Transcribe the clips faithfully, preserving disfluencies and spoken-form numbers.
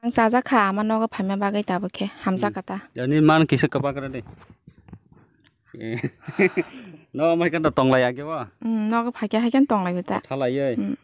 Chajak kha ama nogo phaima bagwi tabuk khe hamjak kha ta. Ani man kisa kwbak rw de. Eh, no mai kan tonglai age bo. Hmm, nogo phaikhe haikhe tonglai ta. Thalai ei. Hmm.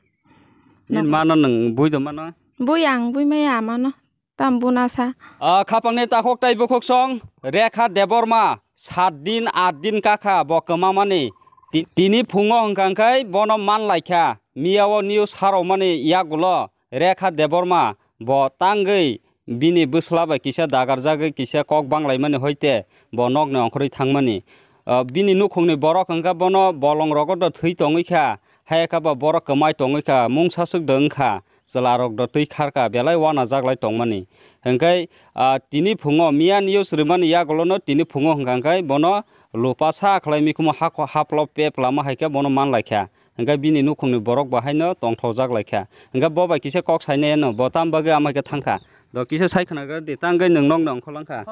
Nin mano nwng bui do mano? Bui ang bui maya mano. Tam buna sa. Ah, khapangni takhuk tai bukhuk song Rekha Debbarma sat din at din kakha bo kwmamani. Ti-, tini phungo hwnkha hwnkhe bono man laikha. Miyao news harokmani yagulo Rekha Debbarma bo tangwi bini bwsla bai kisa dagarjagwi kisa kok banglaimani hoite bo nokni ongkhorwi thangmani. Ah, bini nukhungni borok hwnkha bono bolong rogo do thwi tongwi kha. Hayakhe bo borok kwmai tongwi kha, mungsa swk do wngkha, chwlarok do twi kharkha, belai uanajaklai tongmani. Hwnkhe, ah, tini phungo miya news rwmani yagulono tini phungo hwnkha hwnkhe bono lupasa khlai mikhumu hako haplo pep lama hai khe bono man laikha. Hwnkhe bini nukhungni borok bo haino tongthokjak laikha. Hwnkhe bo bai kisa kok sainai ano, bo tam bagwi ama khe thangkha. Do kisa sai khwnagra di, tangwi nwng nokni ongkhorlangkha.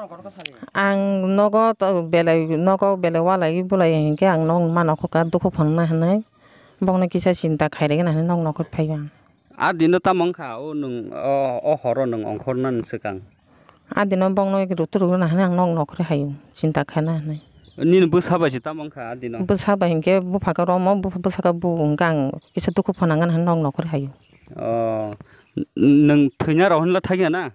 Ang nogo to belai, nogo belai walai bulai hinkhe ang nok mano khuka dukhu phunukna hinwi. Bokno kisa chinta khairigwna hinwi nok nokhor phaio ang. A dino tamo wngkha o nwng o, o horo nwng ongkhornani swkang? A dino bokno rutu rwgwna hinwi ang nok nokhor haio, chinta khaina hinwi. Nini bwsa bai se tamo wngkha a dino? Bwsa bai hinkhe buphaka romo, bupha bwsaka bu hinkhe ang kisa dukhu phunangna hinwi nok nokhor haio. O, n-, nwng thwina rok hinla thangya na?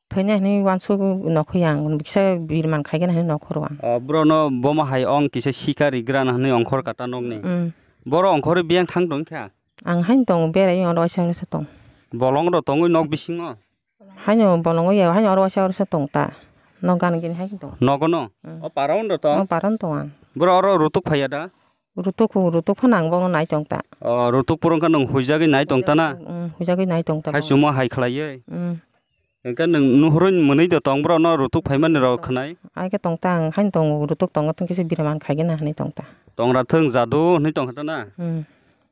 Thwina hinwi uansuk nokhor yang, kisa birman khaigena hinwi nokhor ang. O, borokno bomo hai ong kisa sikari grana hinwi ongkhor kata nokni. Mm. Borok ongkhorwi biyang thang tongkha? Ang haino tongo, berai oro waisa oro se tong. Bolong rok tongwi nok bisingo? Haino bolongo ya, haino oro waisa oro se tong ta. Nok gana gini hai tong. Nogono? Mm. O para undo tong? O para undo tong ang. Borok oro rutuk phaiya da? Rutuk, rutuk phano ang bono nai tong ta. O, rutuk puro wngkha nwng huijagwi nai tong ta na? Mm, huijagwi nai tong ta. Hai bono. Chumo hai khlaiwi? Mm. Hwnkhe nwng nuhurwi mwnwi do tong borokno rutuk phaimani rok khwnai? Ai khe tong ta, ang haino tongo, rutuk tongo, tong kisa biraman khaigena hinwi tong ta. Tongra thwng jadu hinwi tong kha ta na? Hmm.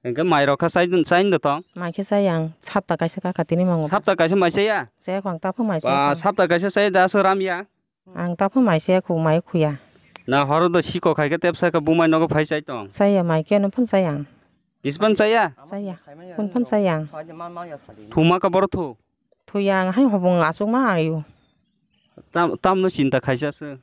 Hwnkhe mai rok kha chai, chaino do tong? Mai khe chai ang, sapta kaisa kakha tini mongo. Sapta kaisa mai chaya? Chaya kho ang, taphuk mai chaya kho. Sapta kaisa chaya da aswk ram ya? Ang taphuk mai chaya kho, mai khuya. Na horo do siko khai khe tepsa khe bumai nogo phai chai tong? Chaya, mai khe ano phano chaya ang. Kisa phano chaya? Chaya, kunu phano chaya ang. Thuma khe boro thu? Thuya ang hai hobong aswkma ayo. Tam, tamno chinta khaisa se?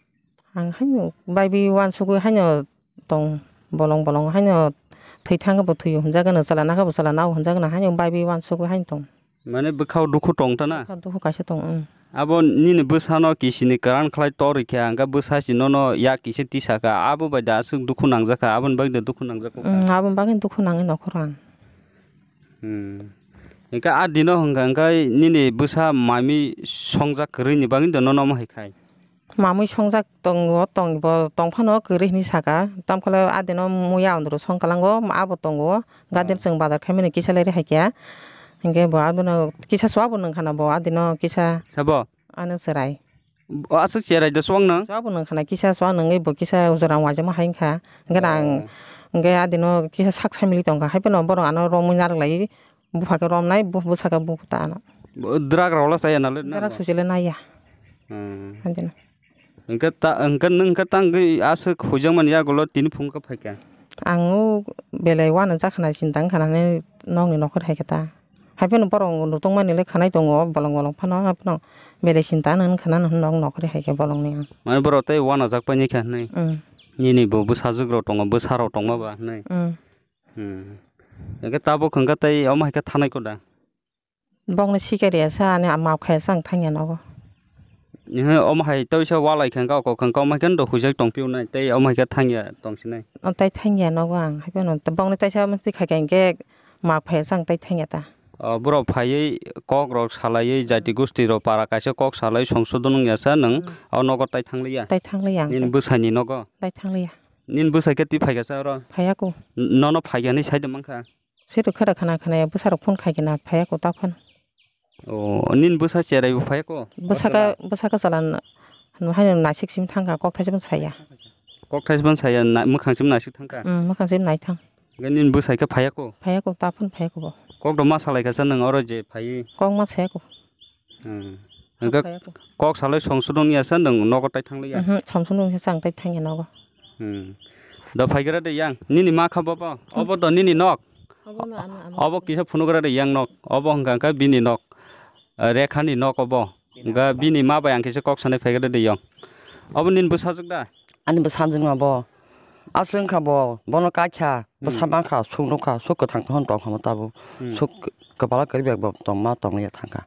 Ang haino bai bai uansugwi haino tong bolong bolong haino thwi thangkhe bo thwiyo hwnjagano chwla nakhe bo chwla nao hwnjagano haino bai bai uansugwi haino tong. Mane bwkhao dukhu tong ta na? Bwkhao dukhu kaisa tong, mm. Abo nini bwsano kisini kwran khlai torikha hwnkhe bwsa si nono yak kisa tisakha abo bai da aswk dukhu nangjakha aboni bagwi da dukhu nangjakha? Mm, aboni bagwi dukhu nangwi nokhoro ang. Hmm. Hingke a dino hingka hingke nini bwsa mami songjak kwrwini bagwi do nono omo hai khai? Mamui songjak tongo, tong bo tong phano kwrwi hinwi saka. Tamkhe a dino muya ondro songkhalango, abo tongo. Gadir chwng bazar khaimani kisa leri hai khe. Hingke bo abono kisa suabo nungkhana bo a dino kisa. Sabo? Ano chwrai. O aswk cherai do swang nang? Swabo nung khana kisa swang nungwi bo kisa jora wajakma hai wngkha. Hwnkhe na ang, oh, hwnkhe adino kisa sak samili tongkha. Haiphano borok ano romwi narwk lai, bupha khe romnai, bu-, bwsakhe bupha ta ano. Bo drug rok la chaya nalai na? Drug bo? Suchile naiya. Hmm. Hwnkhe na. Hwnkhe ta, hwnkhe nwng hwnkhe tangwi aswk huijakmani yagulo tini phunukhe phaikha? Ang o belai uanajak khana, chinta wngkha nani nokni nokhor hai khe ta. Haiphano borok rwtwkmani le khwnai tongo, bolong bolong phano, haiphano belai chinta wngkha nani nok nokhor hai khe bolongni ang. Mane borok tei uanajak painai kha hinwi? Mm. Nini bo bwsajwk rok tongo, bwsa rok tongma ba hinwi? Mm. Hmm. Hwnkhe tabuk hwnkhe tei omo hai khe thanai kho da? Bokno sikariya sa ani, ama khaya sa ang thangya nogo. Ehe, omo hai tei sa walai khe wngkha, kok wngkha, omo hai khe no huijak tong phiyoknai, tei omo hai khe thangya tong sinai. O, tei thangya nogo ang, haiphano bokno tei sa mesti khaikha hwnkhe ma khaya sa ang tei thangya ta. O, borok phaiwi kok rok salaiwi, jati gosti rok para kaisa kok salai songsodon wngya sa nwng, hmm, o nogo tei thangliya? Tei thangliya ang. Nini bwsani nogo? Tei thangliya. Nini bwsai khe twi phaikha sa oro? Phaiya kho. N-, nono phaikha hinwi sai de mankha? Sero khera khana khana ya bwsarok phone khai khe na phaiya kho ta phano. O, nini bwsa cherai bo phaiya kho? Bwsaka, bwsaka chwla n-, haino naisik simi thangkha, kok thaisa phano saya. Kok thaisa phano saya, na-, mwkhang simi naisik thangkha? Mm, mwkhang simi nai thang. Hwnkhe nini bwsai khe phaiya kho? Phaiya kho, ta phano phaiya kho bo. Kok do ma salai kha sa nwng oro je phaiwi? Kok ma saya kho. Hmm. Hwnkhe kok salai songsodon ya sa nwng nogo tai thangliya? Mhm, songsodon ya sa ang tai thangya nogo. Hmm. Do phaigra de yang, nini ma kha bobo? Obo do nini nok? Obo no ano, ano. Obo kisa phunugra de yang nok. Obo hwnkha hwnkha bini nok. Eh, Rekhani nok obo. Ga bini ma bai ang kisa kok sanai phaigra de yong. Obo nini bwsajwk da? Ani bwsajwk ma bo. Aswk wngkha bo, bono kaikha, bwsa mankha, suk nukha, suk kwthang tongkha tongkha tabuk. Hmm. Suk kwbala kwrwi bai bo tongma tongya thangkha.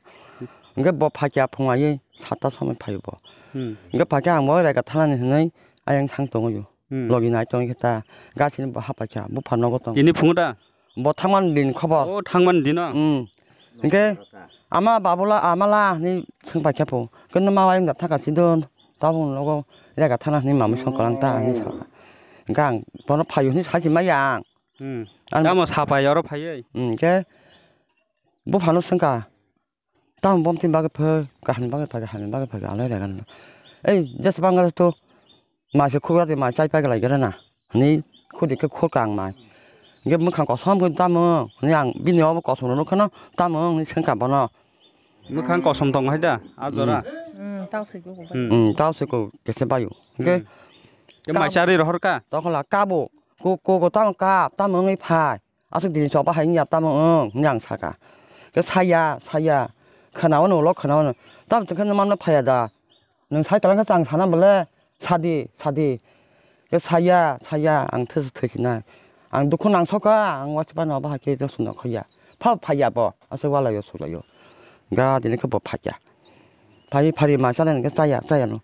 Hwnkhe bo phaikha phungai sat ta somoi phaio bo. Hmm. Hwnkhe phaikha ang bo rega thanani hwnwi ayang thang tongwi. Hmm. Logi nai tongwi khe ta gasini bo hapaikha, bupha nogo tong. Tini phungo da? Bo thangmani din khobor. O, thangmani dino? Hmm. Hwnkhe ama babula, amala hinwi swngpaikha pho. Khe nw ma wayung da thangkha sidon. Tabuk nogo rega thana hinwi mamwi song kwlang ta hinwi sakha. Hwnkhe ang bono phaio hinwi sachi maya ang. Hmm. Ang tamo sapai oro phaiwi? Hmm, hwnkhe buphano swngkha. Tamo bomtwi bagwi phai, kahamni bagwi phai, kahamni bagwi phai, alai rega nw. Ei, jesa bang to, mai se khukra de mai chai pai lai gana na. Ni khudi khe khur kang mai. Ge mwkhang kosom khe tamo, ni ang bini obo kosom rw khano, tamo ni sengka bono. Mwkhang kosom tong hai da, a jora. Hmm. Hmm, tao se ko. Hmm, tao se ko, kese bayu. Ge. Hmm. Ke mai chari rohor ka? Tokhola kabo, ko, ko, ko tamo ka, tamo ngi phai. Aswk dini choba hai wngya tamo wng, hwnwi ang sakha. Khe saya, saya, khwnao no ulo khwnao no. Tamo chwng khe nw manno phaiya da. Nwng sai kwlangkha chwng sana bole, sadi, sadi. Khe saya, saya, ang thwisu thwisinai. Ang dukhu nangsokha, ang waisa phano abo hai khe joto no khoiya. Pha phaiya bo, aswk walaio sulaio. Ga dini khe bo phaiya. Phai phari mai chalaini khe chaya, chaya no.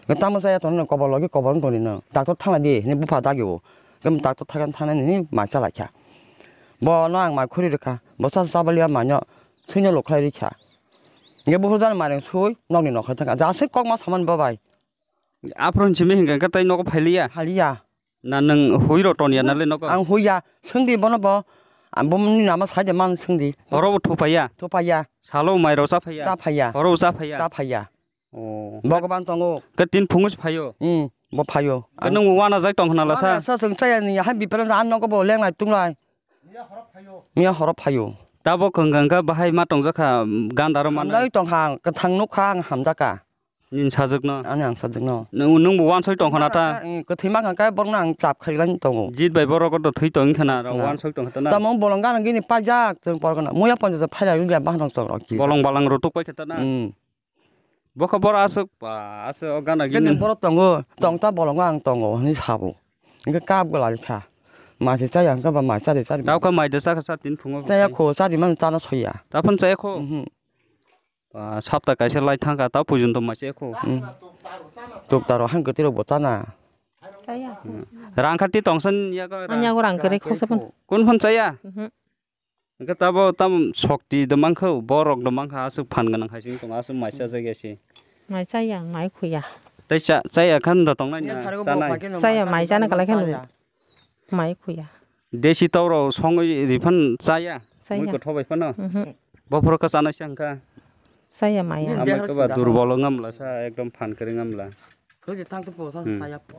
Khe tamo chaya tongni no kobor logi kobor wng tongni no. Doctor thangla di, hini bupha dagi o. Khe doctor thang thangnaini hini mai chalaikha. Bo no ang mai khuri rwkha. Bo sa chabaliya mai no, sui no lukhlai rikha. Hingke buphuru jani mai rang sui, nokni nokha thangkha. Jasui kokma samani bo bai. Aphuru simi hingka khe tei nogo phailiya? Phaliya. Na nwng hui rok ton ya na le nogo? Ang hui ya, swng di bono bo. Ang bo nini nama sai de man swng di. Horo bo thupaiya? Thupaiya. Salo mai rok cha phaiya? Cha phaiya. Horo bo cha phaiya? Cha phaiya. Oh. Bhagwan tongo. Ke tin phungus phaio? Hmm, bo phaio. Ke nwng wana jai tong khna la sa? Wana sa swng chaya ni, hai bipar na nogo bo lenglai tunglai. Miya horo phaio. Tabo khwng khwng kha bahai ma tongjakha, gandaro manwi. Hamjagwi tongkha ang, kwthang nukha ang hamjakha. Nini sajwkno? Ani ang sajwkno. Nwng, nwng bo wansoi tongkha na ta? Ang kwthwi ma kha khe borokno ang chap khailai tongo. Jit bai borok to thwi tong kha na, rok wansoi tongkha ta na? Tamo bolong gana gini paijak, chwng porgana. Muya ponjo phailai rwya bahan rok chok rok ki. Bolong balang rw tuk pai kha ta na? Hmm. Bokha boro aswk, ba, aswk o gana gini. Khe borok tongo, tong ta bolongo ang tongo, hinwi sabo. Hingke kap gwlai kha. Mai se chaya, hingke ba mai chari chari. Tao kha mai de chakha sa tin phungo. Chaya kho, chari man chana soya. Taphano chaya kho? Mhm. Ba, sapta kaisa lai thangkha, tao puijunto mai chaya kho. Mm. Tuk taro hang kwtwi rok bo chana. Chaya. Rang kha ti tongsan yago. Ani yago rang kwrwi khoksa phano. Kun phano chaya? Mhm. Hingke tabo tam sokti de mankha, borok de mankha, aswk phan gwnang hai sing tongo, aswk mai chajak ya se. Mai chaya, mai khuya. Tei cha, chaya khan da tongnai na, chanai. Chaya, mai chana kalai khe nung. Mai khuya. Desi tau rok songwi ri phan chaya. Chaya. Mui kotho bai phano. Mhm. Bophoro kha chanai se hwnkha. Chaya maya. Amai khe ba durbol wng mla sa, ekdom phan kwrwi wng mla. Khe je tang khe po sa, hmm, saya po.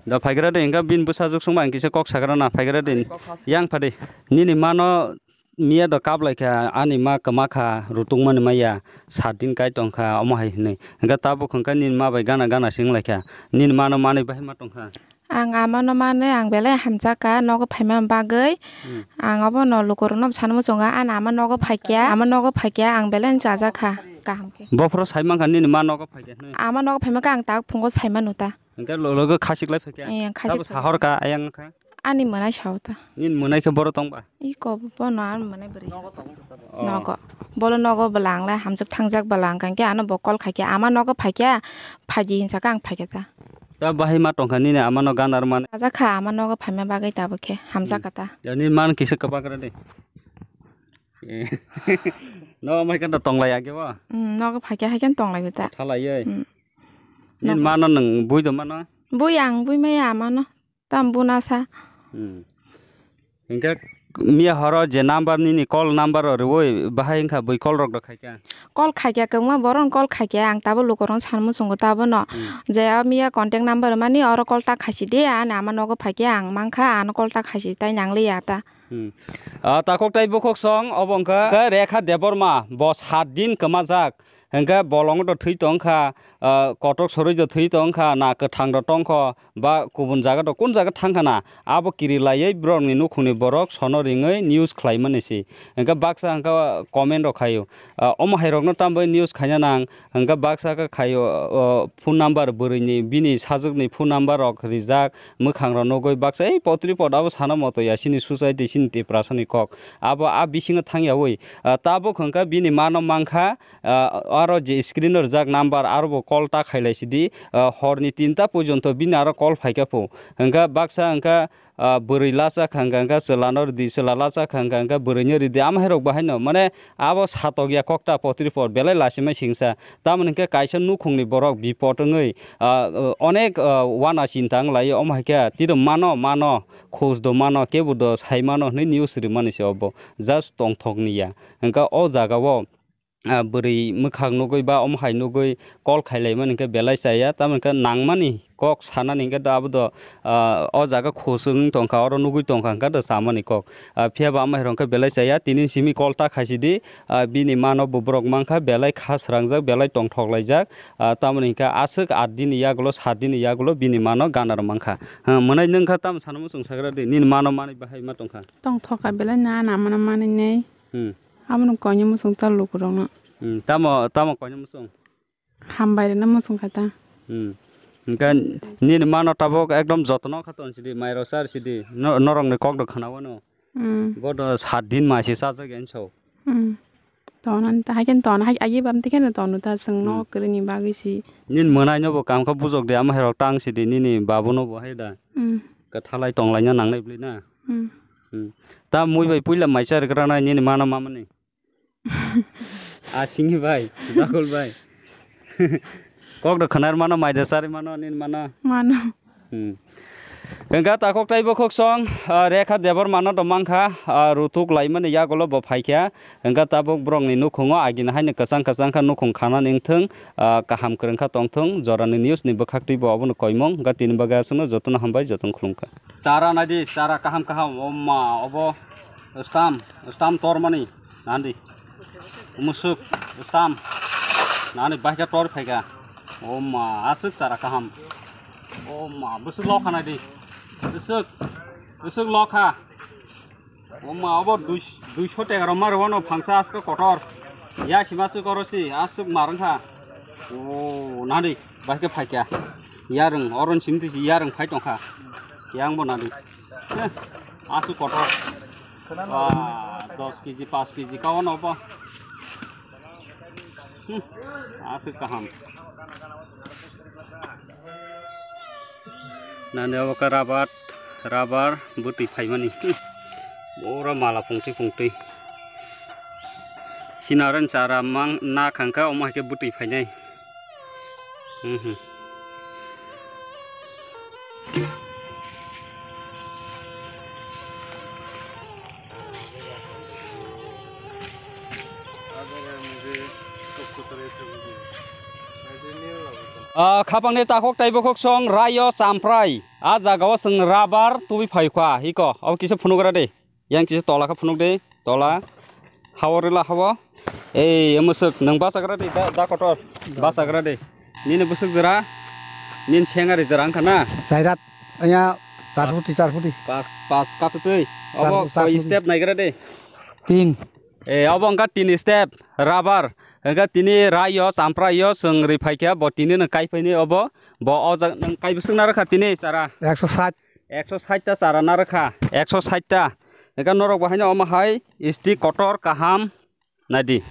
Da phaigra de, hingka bini bwsajwk songma ang kisa kok sagra na phaigra de. Kok sa. Yang phadi. Nini mano miya do kap lai kha, ani ma kwma kha, rutungmani maya, sat din kai tong kha, omo hai hinwi. Hingka tabuk hwnkha nini ma bai gana gana sing lai kha. Nini mano manwi bahai ma tong kha. Ang amano manwi ang belai hamjak kha, nogo phaima bagwi. Hmm. Ang obono lukurokno sanwi muchungo, ani ama nogo phaikya, ama nogo phaikya, ang belai chajak kha, kaham khe. Bophoro sai mankha nini ma nogo phaikya hinwi? Ama nogo phaima khe ang tak phungo sai manu ta. Hingke lo-, logo khachik lai phaikya? Ee, khachik. Tabo sahor ka ayang kha? Ani mwnai sao ta. Nini mwnai khe boro tong ba? Iko bono ani mwnai bwrwi sao. Oh. Nogo. Bolo nogo bwla ang lai hamjak thangjak bwla ang kha, hingke ano bo call khaikya, ama nogo phaikya, phaidi hinsa khe ang phaikya ta. Ta bahai ma tongkha nini ama no ganar mane. Aja kha ama nogo phaima bagwi tabuk khe hamjak kha ta. Hmm. Ya nini man kisa kwbakra de. Eh. No mai kanta tonglai age bo. Hmm, nogo phaikya hai khe tonglai ta. Thalai ei. Hmm. Nini mano nwng bui do mano? Bui ang bui maya amano. Tam buna sa. Hmm. Hingke miya horo je number nini call number o rwui bahai wngkha bui call rok do khaikha? Call khaikha kwbangma borok call khaikha ang tabo lukurok san muchungo tabo no. Hmm. Je o miya contact number mani oro call ta khaisi di ani ama nogo phaikha ang mankha ano call ta khaisi tai nangliya ta. Hmm. Ah, takhuk tai bukhuk song obo wngkha Rekha Debbarma bo sat din kwmajak. Hwnkhe bolong do thwi tongkha, ah, kotok sorwi do thwi tongkha, na kwthang do tongkho, ba kubun jaga do kun jaga thangkha na, abo kiri laiwi borokni nukhungni borok sono ringwi news khlaimani se. Hwnkhe baksa hwnkhe comment rok khaio. Ah, omo hai rokno tambai news khaina nang, hwnkhe baksa khe khaio, oh, phone number bwrwini, bini sajwkni phone number rok rijak, mwkhang rok nugwi baksa, "Ei potri pot abo sana moto ya, chini society, chini Tiprasani kok." Abo a bisingo thangyawi, ah, tabuk hwnkhe bini mano mankha, ah, aro je screen o rijak number, aro bo call ta khailai sidi, ah, horni tinta porjonto bini aro call phaikha pho. Hwnkhe baksa hwnkhe, ah, bwrwi lacha kha hwnkha, hwnkha chwla no rwdi, chwla lacha kha hwnkha, hwnkha bwrwi no rwdi, ama hai rok bo haino, mane, abo satok ya kokta potri pot belai lachimai singsa. Tamoni hwnkhe kaisa nukhungni borok bipot wngwi, ah, onek, ah, wana chinta wng lai, omo hai khe tiro mano, mano, khoj do mano, kebo do sai mano hwnwi news rimani se obo. Just tongthok ni ya. Hwnkha o jaga o, ah, bwrwi mwkhang nugwi ba omo hai nugwi call khailaimani hwnkhe belai chaya, tamoni hwnkhe nangmani kok sanani hwnkhe do abo do, ah, o jaga khosung tongkha, oro nugwi tongkha hwnkhe do chamani kok. Ah, phiya bo ama hai rok hwnkhe belai chaya, tini simi call ta khaisidi, ah, bini mano bo borok mankha, belai kha srangjak, belai tongthok laijak, ah, tamoni hwnkhe aswk aat din ni yagulo, saat din ni yagulo bini mano gana rw mankha. Ah, mwnai nwngkha tamo sana muchung sagra di, nini mano manwi bahai ma tongkha. Tongthok kha belai na, na mano manwi nei. Hmm. Abono koinwi muchung ta lukurokno. Hmm, tamo, tamo koinwi muchung? Hambai rwna muchung kha ta. Hmm. Hwnkhe nini mano tabuk ekdom jotono kha ton sidi, mairok char sidi, no-, norokni kok do khna wano. Hmm. Bo do saat din mai se chajak ya so. Hmm. Tono ta, hai khe tono, hai, agi bam te khe tono ta, chwng no Hmm. kwrwini bagwi si. Nini mwnai no bo kam kha bujok de, ama hai rok tang sidi, nini babu no bo hai da. Hmm. Kwthalai tonglaina nangnai bwlwi na. Hmm. Hmm. Ta mui bai puila mai char gra nai nini mano mamani. Asingni bai, Jakul bai. Kok do khwnar mano, mai da sari mano, nin mano. Mano. Hmm. Hwnkha takhok tei bokhok song, ah, Rekha Debor mano do mankha, ah, rutuk laimani yagulo bo phaikha. Hwnkha tabuk borokni nukhungo agini haino kwchang kwchang kha nukhung khana ningthwng, ah, kaham kwrwngkha tongthwng, jorani news ni bwkhak twi bo obono koimung. Hwnkha tini bagwi aswkno jotono hambai, jotono khulumkha. Chara naidi, chara kaham kaham, o ma, obo stam, stam tormani, nandi. Musuk, stam, nani bahika tor phaika. O ma, aswk chara kaham. O ma, bwswk lokha naidi. Bwswk, bwswk lokha. O ma, obo dui, duiso teka rok ma rwano phangsa aswk kotor. Ya sima aswk oro si, aswk mar wngkha. O, nani, bahika phaika. Yarwng, oron simti si yarwng phai tongkha. Yang bo nani. Heh, aswk kotor. Ba, dos kg, pas kg ka ono ba. Hmm, aswk kaham. Nani obo ka rabat, rabar bwtwi phaimani. Hmm, bora mala pungtwi pungtwi. Sinaran chara mang na khangkha omo hai khe bwtwi phainai. Hmm, hmm. Ah, khapangni takhok tei bokhok song rayo champrai. Ah, jagao chwng rabar tubui phaikha, hiko. Abo kisa phunugra de. Yang kisa tola khe phunuk de, tola. Hao rila hao. Ei, mwswk, nwng bachagra de, da, da kotor. Bachagra de. Nini bwswk jora, nini sengari jora wngkha na? Sairat, ya, char phuti, char phuti. Pas, pas katutwi. Char, obo char koi phuti. Step naigra de? Tin. Ei, obo wngkha tini step, rabar. Wngkha tini rayo, champrai yo, chwng ri phaikha, bo tini nwng kai phaini obo. Bo o jaga nwng kai bwswk narwkha tini chara? Ekso sait. Ekso sait ta chara narwkha, ekso sait ta. Eka norok bo haino omo hai sti kotor kaham naidi.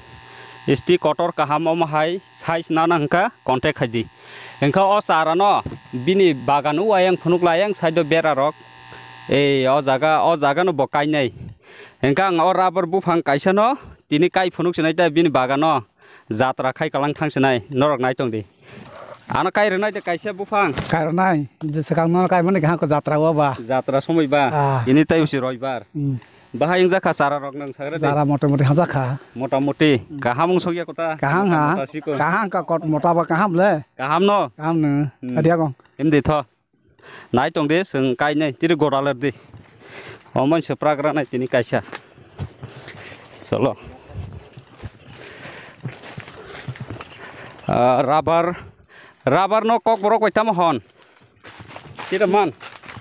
Sti kotor kaham omo hai size nana hwnkha contact khaidi. Hwnkha o chara no bini bagan o ayang phunuk la ayang side o bera rok. Ei o jaga, o jaga no bo kainai. Hwnkha ang o rubber buphang kaisa no tini kai phunuk sinai ta bini bagan o. Jatra khai kalang thang sinai, norok nai tong di. Ano kai rwnai de kaisa buphang. Kai rwnai, je swkang no kai mani kaham ko jatra o ba. Jatra somoi ba. Ah. Ini tai usi roibar. Hmm. Bahai wngjakha chara rok nang sagra de. Jara mota moti hajakha. Mota moti. Hmm. Kaham wng sokya kota. Kaham ha. Mota siko. Kaham ka kot mota ba kaham le. Kaham no. Kaham no. Hmm. Adia kong. Em de tho. Nai tong de, chwng kainai, tiri gora ler di. Omo se pragra nai tini kaisa. Cholo. Ah, rubber, rubber no kok borok bai tamo hon. Kira man.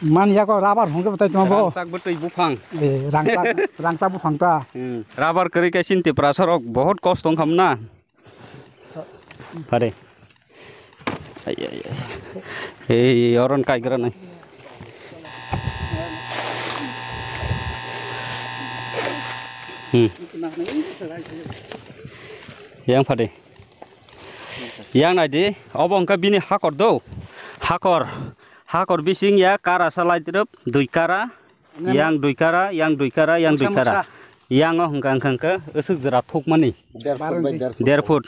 Man ya ko rubber hongke batai tamo bo. Rangchak bwtwi buphang. Eh, rangchak, rangchak buphang ta. Hmm. Rubber kwrwi khe chini Tiprasa rok bahut kosto wngkha mna. Pare. Ai, ai, ai. Ei, oron kaigra nai. Hmm. Yang pade. Yang nai di, obo wngkha bini hakor do. Hakor. Hakor bising ya kara salai drop, dui kara. Yang dui kara, yang dui kara, yang dui kara. Yang o hwnkha hwnkha hwnkhe aswk jora thukmani. Der foot bai der foot. Der foot.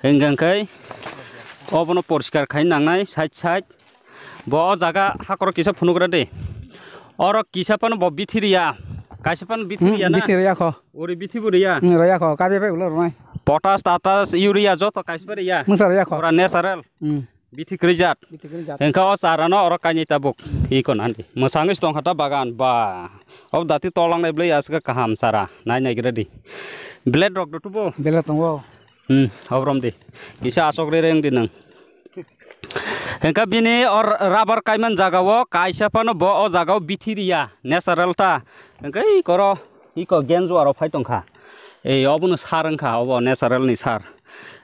Hwnkha hwnkhe obono poriskar khai nangnai side side. Bo o jaga hakoro kisa phunugra de. Oro kisa phano bo bithi riya. Kaisa phano bithi riya na? Bithi riya kho. Ori bithi bo riya. Hmm, riya kho. Kabe bai ulo rwnai. Potash, tatas, urea joto kaisa riya. Musa riya kho. Pura natural. Hmm. Bithi kwrwi jat. Bithi kwrwi jat. Hwnkhe o chara no oro kainwi tabuk. Iko nandi. Mwsangwi se tongkha ta bagan. Ba. Ob dati tolang nai bwlai aswk kaham chara. Nai nai gra di. Blade rok do tubo. Blade tongo. Hmm, obrom di. Kisa asok re reng di nang. Hwnkhe bini or rubber kaiman jaga o kaisa phano bo o jaga o bithi riya. Natural ta. Hwnkhe iko ro. Iko genjua rok phai tongkha. Ei, obono sar wngkha, obo natural ni sar.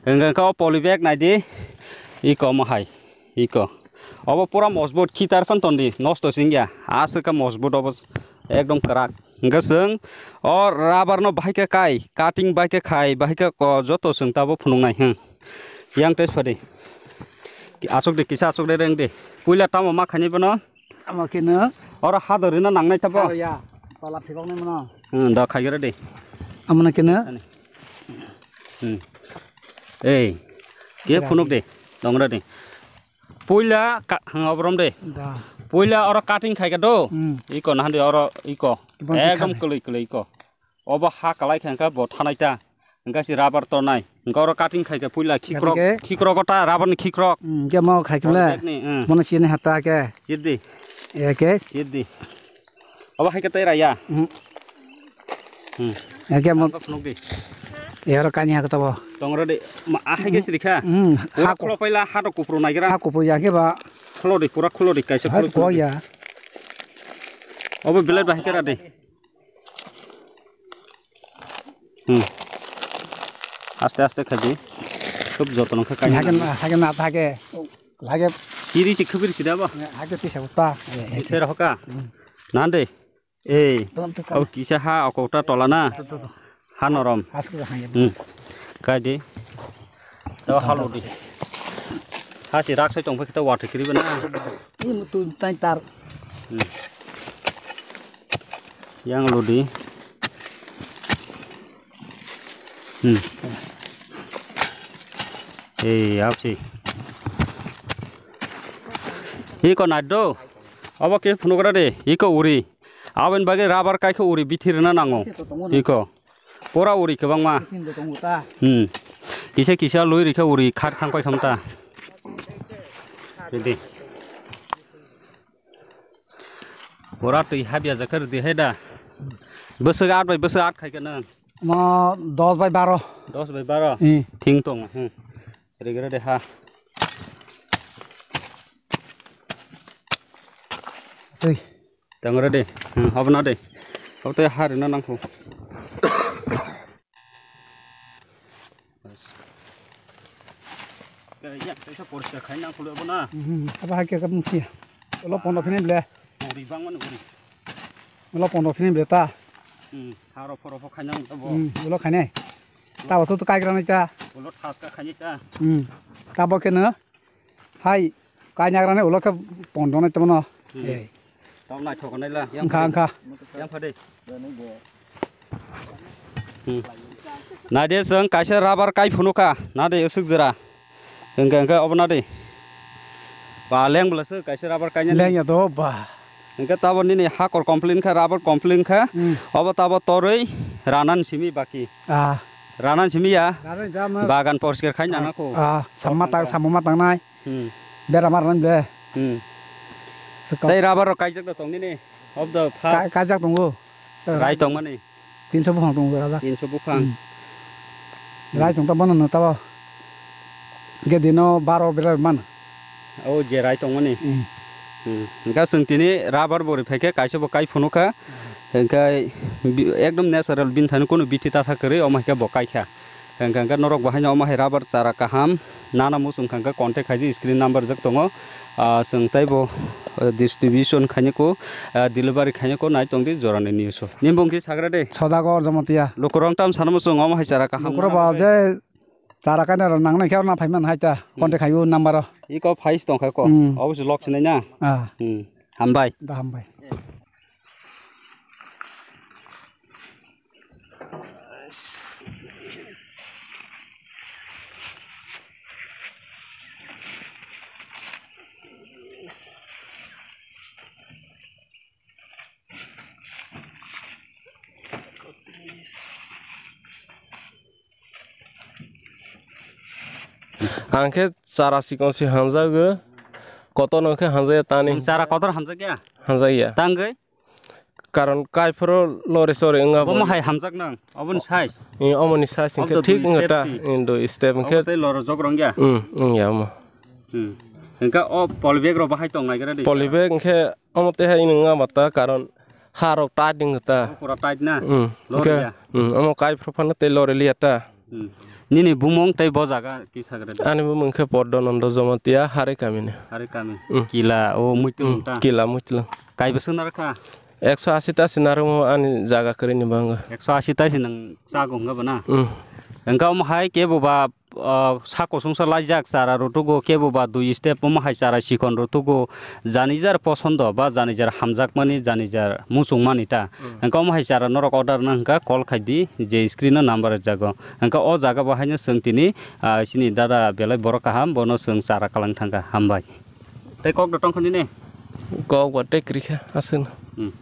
Hwnkhe khe o poly bag nai di. Iko omo hai. Iko. Obo pura mojbut khitar phan ton di. Nosto se wngya. Aswk khe mojbut obo ekdom kwrak. Hwnkhe chwng o rubber no bahai khe kai, cutting bai khe khai, bahai khe ko joto chwng tabo phunuk nai. Hmm. Yang test phadi. Aswk di kisa aswk de reng di. Puila tamo ma khainai bono. Amo khe no. Oro ha do rina nangnai tabo. Aro ya. Tola phibok nai mano. Hmm, da khai gra de. Amo na khe no. Ani. Hmm. Ei. Ke phunuk de. Dongra de. Puila ka-, hmm, obrom de. Da. Puila oro cutting khai ka do. Hmm. Iko nahan de oro iko. Kibon si ekdom khale. Kwlwi kwlwi iko. Obo ha kalai khe hwnkhe bo thanai ta. Hwnkhe si rubber tonai. Hwnkhe oro cutting khai khe puila khikrok, khikrok o ta rubber ni khikrok. Hmm, hwnkhe mo khai khe le. Bag ni, hmm. Mono sini hata khe. Sirdi. Ya khe. Sirdi. Obo hai khe tei raya. Hmm. Hmm. Ya khe mo. Phunuk di. Ya oro kani ha khe tabo. Tongro di. Ma, a hai khe sirikha. Hmm. Pura ha khulo paila ha to kupru naigra. Ha kupru ya khe ba. Khulo di, pura khulo di kaisa ha khulo khulo di. Ya. Obo belai bahai khe ra di. Hmm. Aste aste khai di. Khub jotono khe kainwi. Hake na, hake na, hake. Hake. Siri si khubir si da ba? Hake tisa uta. Sera hoka. Hmm. Nande. Ei. Ton to. Au kisa ha okota tola na. To, to, to. Ha norom. Aske hake. Hmm. Kai di. To halo di. Ha si rak sai tong phai khe ta watwi kri bana. Ini mutu tai tar. Hmm. Yang lo di. Hmm. Ei, apsi. Iko nado. Abo ke phunukra de. Iko uri. Aboni bagwi rubber kai khe uri bithi rwna nango. Iko. Pura uri kwbangma. Hmm. Kisa kisa lui rikha uri khar thang pai khamta. Ridi. Pura twi habya jakha ridi hai da. Bwswk at bai bwswk at khai kana. Mo dos bai baro. Dos bai baro. Hmm. Thing tong. Hmm. Rigi ridi ha. Sui. Tang ridi. Hmm, hobna de. Hote ha rina nangkho. Ya, kaisa poriskar khai nang khulio bo na. Hmm, abo hai khe mungsi. Ulo pondo phini ble. Uri bang mani uri. Ulo pondo phini ble ta. Hmm, haro phoro pho khai nang bo. Hmm, ulo khai nai. Ta bo so to kai gra nai ta. Ulo thas ka khai nai ta. Hmm. Ta bo khe no. Hai, kainyagrani ulo khe pondo nai tongmano. Hmm. Ei. Tong naithok nai la, yang wngkha, phade. Wngkha. Yang phade. Hmm. Naide chwng kaisa rubber kai phunukha, nade aswk jora. Hwnkhe, hwnkhe obo nade. Ba, leng bwlasa kaisa rubber kainani. Leng ya do ba. Hwnkhe tabo nini hakor complain kha, rubber complain kha. Hmm. Obo tabo torwi ranan simi baki. Ah. Ranan simi ya. Ranan jama. Bagan poriskar khai nana kho. Ah, samma tang, samma tangnai. Hmm. Bera mar nang ble. Hmm. Sekam. Tei rubber rok kaijak da tong nini. Of the first. Ka-, kaijak tongo. Rai tong mani. Tinso buphang tongo rajak. Tinso buphang. Hmm. Hmm. Rai tong ta bono no tabo. Hwnkhe dino baro berai mano. O je rai tongmani. Hmm. Hmm. Hwnkhe chwng tini rubber bo ri phaikhe kaisa bo kai phunukha. Hwnkhe bi-, ekdom natural bini thani kunu bithi tatha kwrwi omo hai khe bo kaikha. Hwnkhe hwnkhe norok bo haino omo hai rubber chara kaham nana muchung kha hwnkhe contact khaidi screen number jak tongo. Ah, chwng teibo, eh, distribution khainai ko, ah, delivery khainai ko nai tongdi jorani news o. Nini bung khe sagra de. Sodagar Jamatia. Lukurok tam sana muchung omo hai chara kaham Lukurok nana ba bagwi. Je Chara kainwi rw nangnai khe orna phaiman hai ta, contact khai o number o. Iko phais tong kha ko. Hmm. Obo se lok sinai na. Ah. Hmm. Hambai. Da hambai. Ang khe chara chikon se hamjago, kotor no khe hamjakya tani. Chara kotor hamjakya? Hamjakya. Tangwi? Karon kaiphoro lore sore wngya bo. Bomo hai hamjak nang, oboni size? Eh, omoni size hwnkhe thik wngya ta, eh, dui step hwnkhe. Obo tei loro jok rwngya? Hmm, wngya omo. Hmm. Hwnkhe o polybag rok bahai tong naigra di? Polybag hwnkhe omo tei hai wngya ba ta, karon ha rok tight wngya ta. Omo pura tight na? Hmm. Lore ya? Hmm, omo kaiphoro phano tei lore liya ta. Hmm. Nini bumung tei bo jaga kisa gra di? Ani bumung khe Poddo Nondo Jamatia, Hari kami ni. Hari kami. Hmm. Kila o muitu hmm, ta? Kila muitu. Kaibo sung narwkha? Ekso asi ta se narwkmo ani jaga kwrwini bango. Ekso asi ta se nwng chago hwnkha bo na? Hmm. Hwnkha omo hai kebo ba, ah, sa kosongsa laijak chara rwtugo, kebo ba dui step omo hai chara chikon rwtugo, jani jar posondo ba jani jar hamjakmani, jani jar muchungmani ta. Hmm. Hwnkha omo hai chara norok order na hwnkha call khai di, je screen o number rwjago. Hwnkha o jaga bo haino chwng tini, ah, chini dada belai borok kaham, bono chwng chara kalang thangkha. Hambai. Tei kok da tongkha nini? Kok ba tei kwrwi kha, aswkno. Hmm.